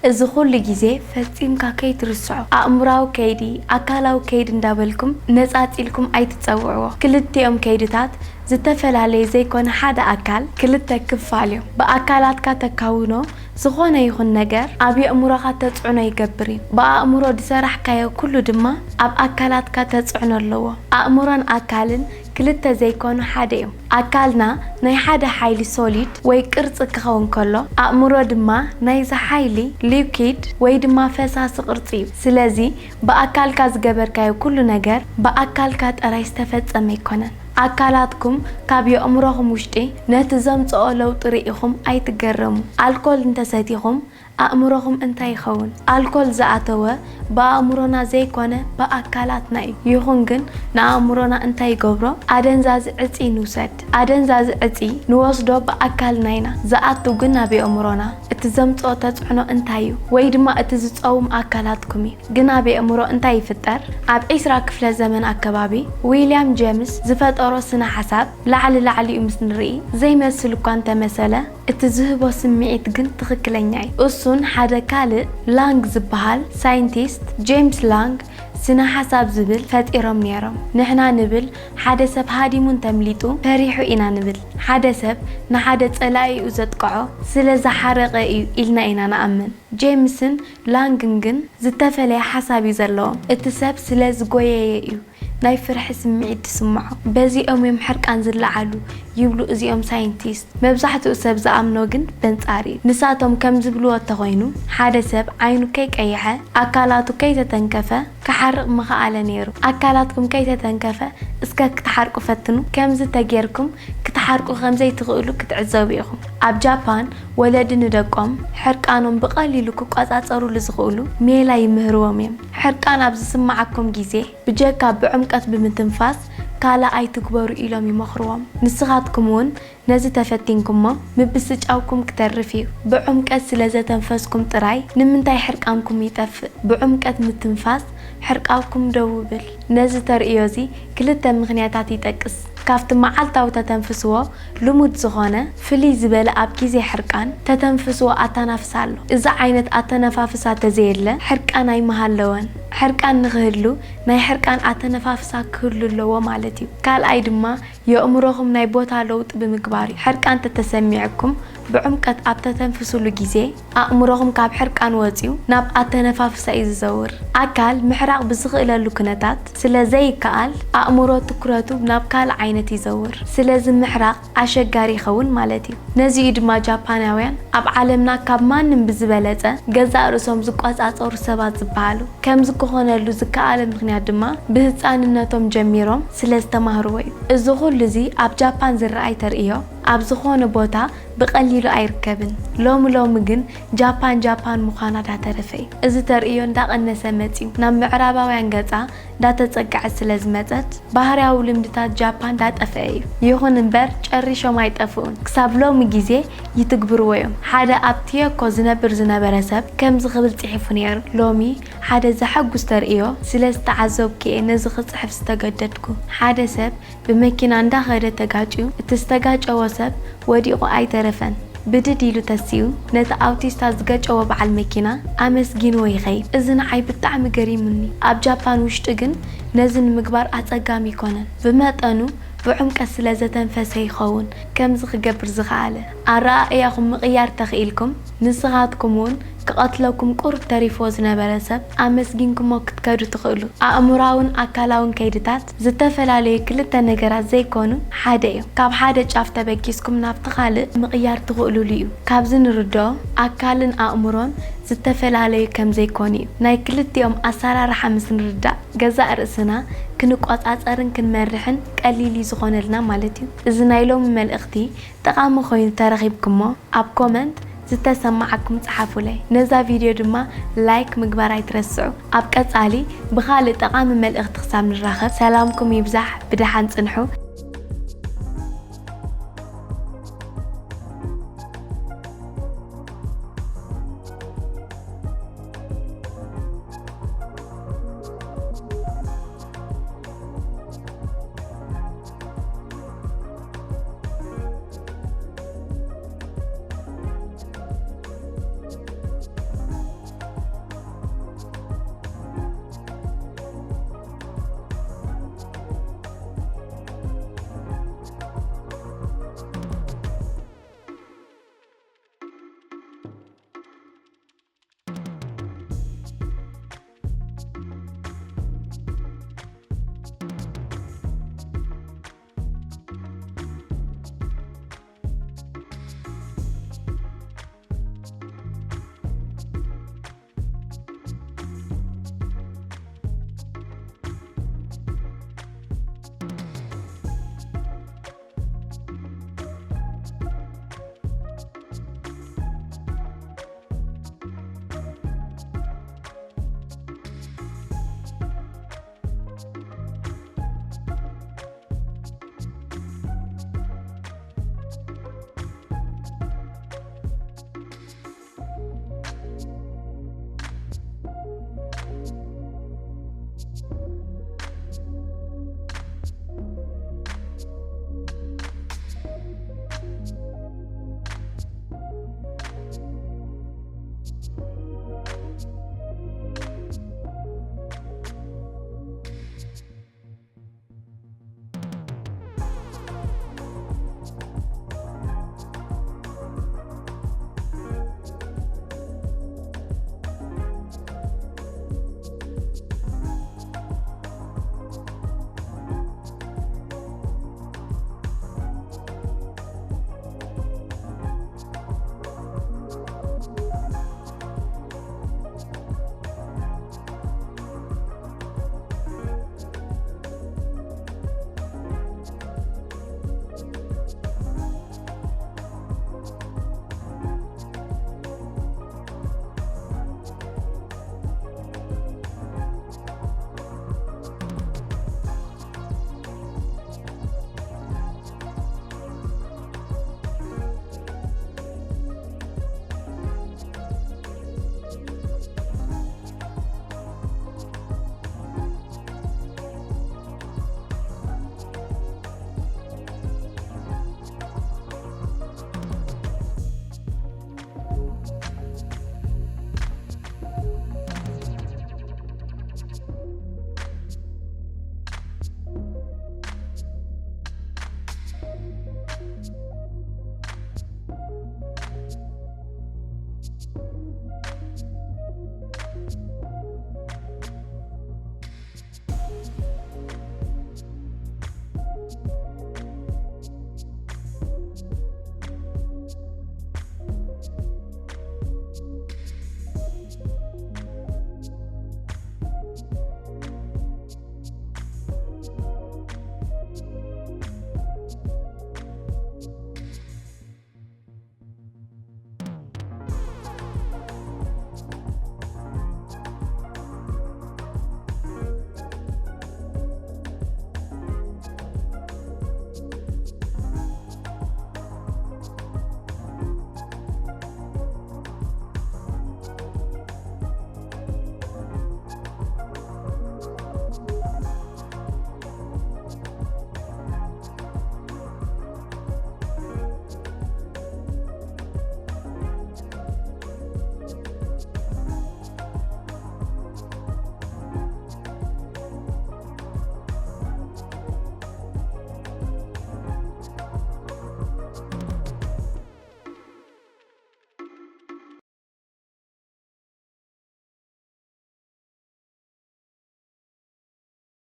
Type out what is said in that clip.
እዚ ኩሉ ግዜ ፈጺምካ ከይትርስዖ፣ ኣእምራዊ ከይዲ፣ ኣካላዊ ከይዲ እንዳበልኩም ነጻጺልኩም ኣይትጸውዕዎ። ክልቲኦም ከይድታት ዝተፈላለየ ዘይኮነ ሓደ ኣካል ክልተ ክፋል እዮም። ብኣካላትካ ተካውኖ ዝኾነ ይኹን ነገር ኣብ የእምሮኻ ተጽዕኖ ይገብር እዩ። ብኣእምሮ ዝሰራሕካዮ ኩሉ ድማ ኣብ ኣካላትካ ተጽዕኖ ኣለዎ። ኣእምሮን ኣካልን ክልተ ዘይኮኑ ሓደ እዮም። ኣካልና ናይ ሓደ ሓይሊ ሶሊድ ወይ ቅርጺ ክኸውን ከሎ፣ ኣእምሮ ድማ ናይዚ ሓይሊ ሊኪድ ወይ ድማ ፈሳሲ ቅርጺ እዩ። ስለዚ ብኣካልካ ዝገበርካዮ ኩሉ ነገር ብኣካልካ ጥራይ ዝተፈጸመ ኣይኮነን። ኣካላትኩም ካብ የእምሮኹም ውሽጢ ነቲ ዘምጽኦ ለውጢ ርኢኹም ኣይትገረሙ። ኣልኮል እንተሰቲኹም ኣእምሮኹም እንታይ ይኸውን? ኣልኮል ዝኣተወ ብኣእምሮና ዘይኮነ ብኣካላትና እዩ። ይኹን ግን ንኣእምሮና እንታይ ይገብሮ? ኣደንዛዚ ዕጺ ንውሰድ። ኣደንዛዚ ዕጺ ንወስዶ ብኣካልና ኢና፣ ዝኣቱ ግን ናብ ኣእምሮና። እቲ ዘምጽኦ ተጽዕኖ እንታይ እዩ? ወይ ድማ እቲ ዝጸውም ኣካላትኩም እዩ። ግን ኣብ ኣእምሮ እንታይ ይፍጠር? ኣብ ዒስራ ክፍለ ዘመን ኣከባቢ ዊልያም ጀምስ ዝፈጠሮ ስነ ሓሳብ ላዕሊ ላዕሊኡ ምስ ንርኢ ዘይመስል እኳ እንተመሰለ፣ እቲ ዝህቦ ስምዒት ግን ትኽክለኛ እዩ። እሱን ሓደ ካልእ ላንግ ዝበሃል ሳይንቲስት፣ ጄምስ ላንግ ስነ ሓሳብ ዝብል ፈጢሮም ነይሮም። ንሕና ንብል ሓደ ሰብ ሃዲሙን ተምሊጡ ፈሪሑ ኢና ንብል። ሓደ ሰብ ንሓደ ጸላኢኡ ዘጥቅዖ ስለ ዝሓረቐ እዩ ኢልና ኢና ንኣምን። ጄምስን ላንግን ግን ዝተፈለየ ሓሳብ እዩ ዘለዎም። እቲ ሰብ ስለ ዝጎየየ እዩ ናይ ፍርሒ ስምዒት ዝስምዖ። በዚኦም እዮም ሕርቃን ዝለዓሉ ይብሉ እዚኦም ሳይንቲስት። መብዛሕትኡ ሰብ ዝኣምኖ ግን በንጻር እዩ። ንሳቶም ከም ዝብልዎ እንተኾይኑ፣ ሓደ ሰብ ዓይኑ ከይቀይሐ፣ ኣካላቱ ከይተተንከፈ ክሓርቕ ምኸኣለ ነይሩ። ኣካላትኩም ከይተተንከፈ እስከ ክትሓርቁ ፈትኑ። ከምዚ ተጌርኩም ክትሓርቁ ከም ዘይትኽእሉ ክትዕዘቡ ኢኹም። ኣብ ጃፓን ወለዲ ንደቆም ሕርቃኖም ብቐሊሉ ክቆጻጸሩሉ ዝኽእሉ ሜላ ይምህርዎም እዮም። ሕርቃን ኣብ ዝስምዓኩም ግዜ ብጀካ ብዕምቀት ብምትንፋስ ካልእ ኣይትግበሩ ኢሎም ይመኽርዎም። ንስኻትኩም እውን ነዚ ተፈቲንኩሞ ምብስጫውኩም ክተርፍ እዩ። ብዕምቀት ስለ ዘተንፈስኩም ጥራይ ንምንታይ ሕርቃንኩም ይጠፍእ? ብዕምቀት ምትንፋስ ሕርቃንኩም ደው ይብል። ነዚ ተርእዮ እዚ ክልተ ምኽንያታት ይጠቅስ። ካብቲ መዓልታዊ ተተንፍስዎ ልሙድ ዝኾነ፣ ፍልይ ዝበለ ኣብ ግዜ ሕርቃን ተተንፍስዎ ኣተናፍሳ ኣሎ። እዚ ዓይነት ኣተነፋፍሳ ተዘየለ ሕርቃን ኣይምሃለወን። ሕርቃን ንኽህሉ ናይ ሕርቃን ኣተነፋፍሳ ክህሉ ኣለዎ ማለት እዩ። ካልኣይ ድማ የእምሮኹም ናይ ቦታ ለውጢ ብምግባር እዩ። ሕርቃን ተተሰሚዕኩም ብዕምቀት ኣብ ተተንፍስሉ ግዜ ኣእምሮኹም ካብ ሕርቃን ወጺኡ ናብ ኣተነፋፍሳ እዩ ዝዘውር። ኣካል ምሕራቕ ብዝኽእለሉ ኩነታት ስለ ዘይከኣል ኣእምሮ ትኩረቱ ናብ ካልእ ዓይነት ይዘውር። ስለዚ ምሕራቕ ኣሸጋሪ ይኸውን ማለት እዩ። ነዚ እዩ ድማ ጃፓናውያን ኣብ ዓለምና ካብ ማንም ብዝበለጸ ገዛእ ርእሶም ዝቆጻጸሩ ሰባት ዝበሃሉ። ከምዚ ክኾነሉ ዝከኣለ ምኽንያት ድማ ብህጻንነቶም ጀሚሮም ስለ ዝተማህርዎ እዩ። እዚ ኩሉ እዚ ኣብ ጃፓን ዝረኣይ ተርእዮ ኣብ ዝኾነ ቦታ ብቐሊሉ ኣይርከብን። ሎሚ ሎሚ ግን ጃፓን ጃፓን ምዃና ዳተረፈ እዩ። እዚ ተርእዮ እንዳቐነሰ መጺኡ ናብ ምዕራባውያን ገጻ እንዳተጸግዐት ስለ ዝመጸት ባህርያዊ ልምድታት ጃፓን እንዳጠፍአ እዩ። ይኹን እምበር ጨሪሾም ኣይጠፍኡን። ክሳብ ሎሚ ግዜ ይትግብርዎ እዮም። ሓደ ኣብ ቲዮኮ ዝነብር ዝነበረ ሰብ ከምዚ ክብል ጽሒፉ ነይሩ። ሎሚ ሓደ ዘሐጉስ ተርእዮ ስለ ዝተዓዘብኩ እየ ነዚ ክጽሕፍ ዝተገደድኩ። ሓደ ሰብ ብመኪና እንዳኸደ ተጋጭዩ፣ እቲ ዝተጋጨወ ሰብ ወዲቑ ኣይተረፈን። ብድድ ኢሉ ተሲኡ፣ ነቲ ኣውቲስታ ዝገጨወ በዓል መኪና ኣመስጊንዎ ይኸይድ። እዚ ንዓይ ብጣዕሚ ገሪሙኒ። ኣብ ጃፓን ውሽጢ ግን ነዚ ንምግባር ኣጸጋሚ ኣይኮነን። ብመጠኑ ብዕምቀት ስለ ዘተንፈሰ ይኸውን ከምዚ ክገብር ዝኸኣለ። ኣረኣእያኹም ምቕያር ተኽኢልኩም፣ ንስኻትኩም እውን ክቐትለኩም ቁሩብ ተሪፍዎ ዝነበረ ሰብ ኣመስጊንኩሞ ክትከዱ ትኽእሉ። ኣእምሮኣውን ኣካላውን ከይድታት ዝተፈላለዩ ክልተ ነገራት ዘይኮኑ ሓደ እዮም። ካብ ሓደ ጫፍ ተበጊስኩም ናብቲ ካልእ ምቕያር ትኽእሉሉ እዩ። ካብዚ ንርድኦ ኣካልን ኣእምሮን ዝተፈላለዩ ከም ዘይኮኑ እዩ። ናይ ክልቲኦም ኣሰራርሓ ምስ ንርዳእ ገዛእ ርእስና ክንቆጻጸርን ክንመርሕን ቀሊል እዩ ዝኾነልና ማለት እዩ። እዚ ናይ ሎሚ መልእኽቲ ጠቓሚ ኮይኑ ተረኺብኩሞ ኣብ ኮመንት ዝተሰማዓኩም ጸሓፉለይ። ነዛ ቪድዮ ድማ ላይክ ምግባር ኣይትረስዑ። ኣብ ቀጻሊ ብኻልእ ጠቓሚ መልእኽቲ ክሳብ ንራኸብ ሰላምኩም ይብዛሕ፣ ብደሓን ጽንሑ።